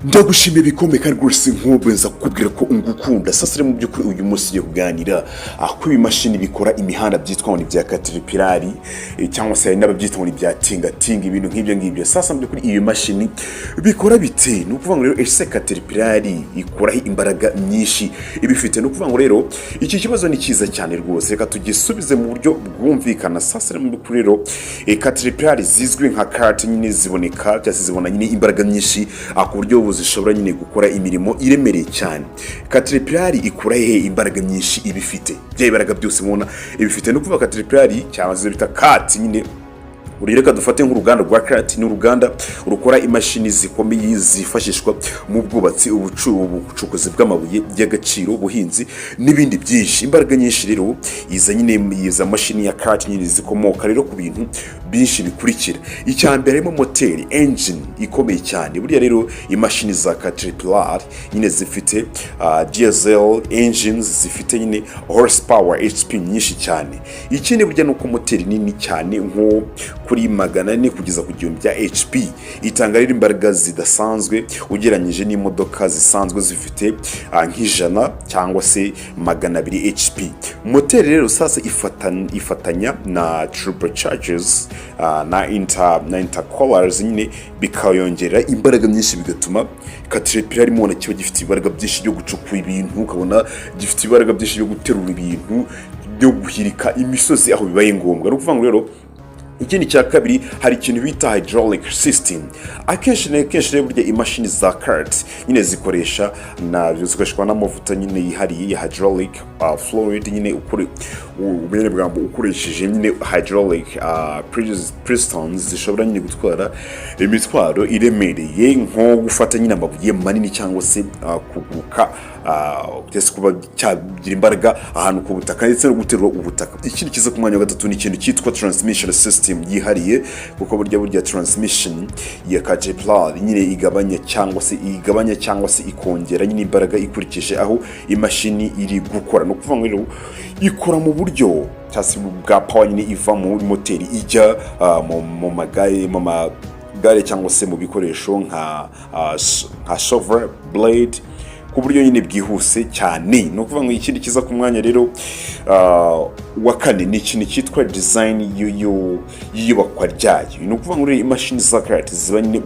Ndagushimiye bikomeye kandi rwose nk'ubu nza kukubwira ko ngukunda. Sasa rero, mu by'ukuri uyu munsi tugiye kuganira ko ibimashini bikora imihanda byitwa ngo ni ibya Caterpillar, cyangwa se hari n'ababyita ngo ni ibya tingatinga, ibintu nk'ibyo ngibyo. Sasa mu by'ukuri ibi mashini bikora bite? Ni ukuvuga ngo rero, ese Caterpillar ikuraho imbaraga nyinshi ibifite? Ni ukuvuga ngo rero iki kibazo ni cyiza cyane rwose, reka tugisubize mu buryo bwumvikana. Sasa rero, mu by'ukuri rero, Caterpillar zizwi nka CAT nyine ziboneka cyangwa se zibona nyine imbaraga nyinshi ku buryo ubu zishobora nyine gukora imirimo iremereye cyane. Caterpillar ikura hehe imbaraga nyinshi ibifite? Bya imbaraga byose mubona ibifite, ni ukuvuga Caterpillar cyangwa se bita CAT nyine. Urugero, reka dufate nk'uruganda rwa CAT. Ni uruganda rukora imashini zikomeye zifashishwa mu bwubatsi, ubucukuzi bw'amabuye y'agaciro, ubuhinzi n'ibindi byinshi. Imbaraga nyinshi rero iza nyine iza mashini ya CAT nyine zikomoka rero ku bintu byinshi bikurikira. Icya mbere harimo moteri, engine ikomeye cyane. Buriya rero imashini za Caterpillar nyine zifite diesel engines zifite nyine horsepower, HP nyinshi cyane. Ikindi burya ni uko moteri nini cyane, nko kuri 400 kugeza ku 1000 bya HP, itanga rero imbaraga zidasanzwe ugereranyije n'imodoka zisanzwe zifite nk'100 cyangwa se 200 HP. Moteri rero sasa ifatanya na turbochargers na intercoolers nyine, bikayongerera imbaraga nyinshi, bigatuma Caterpillar mubona kiba gifite imbaraga byinshi byo gucukura ibintu, ukabona gifite imbaraga byinshi byo guterura ibintu, byo guhirika imisozi aho bibaye ngombwa. Ni ukuvuga ngo rero ikindi cya kabiri, hari ikintu bita hydraulic system. Akenshi na kenshi rero burya imashini za CAT nyine zikoresha na zikoreshwa n'amavuta nyine yihariye ya hydraulic fluid nyine. Ukore ubene bwambo ukoresheje nyine hydraulic pistons zishobora nyine gutwara imitwaro iremereye, nko gufata nyine amabuye manini cyangwa se kuguruka, cyangwa se kuba cyagira imbaraga ahantu ku butaka, ndetse no guterura ubutaka. Ikindi kiza ku mwanya wa gatatu ni ikintu cyitwa transmission system yihariye, kuko burya transmission ya Caterpillar nyine igabanya cyangwa se ikongera nyine imbaraga ikurikije aho imashini iri gukora. Ni ukuvuga ngo rero ikora mu buryo cyangwa se bwa power nyine iva muri moteri ijya mu magare cyangwa se mu bikoresho nka shovel blade ku buryo nyine bwihuse cyane. Ni ukuvuga ngo ikindi kiza ku mwanya rero wa kane ni ikintu cyitwa design y'iyubakwa ryayo. Ni ukuvuga ngo rero imashini za CAT ziba nyine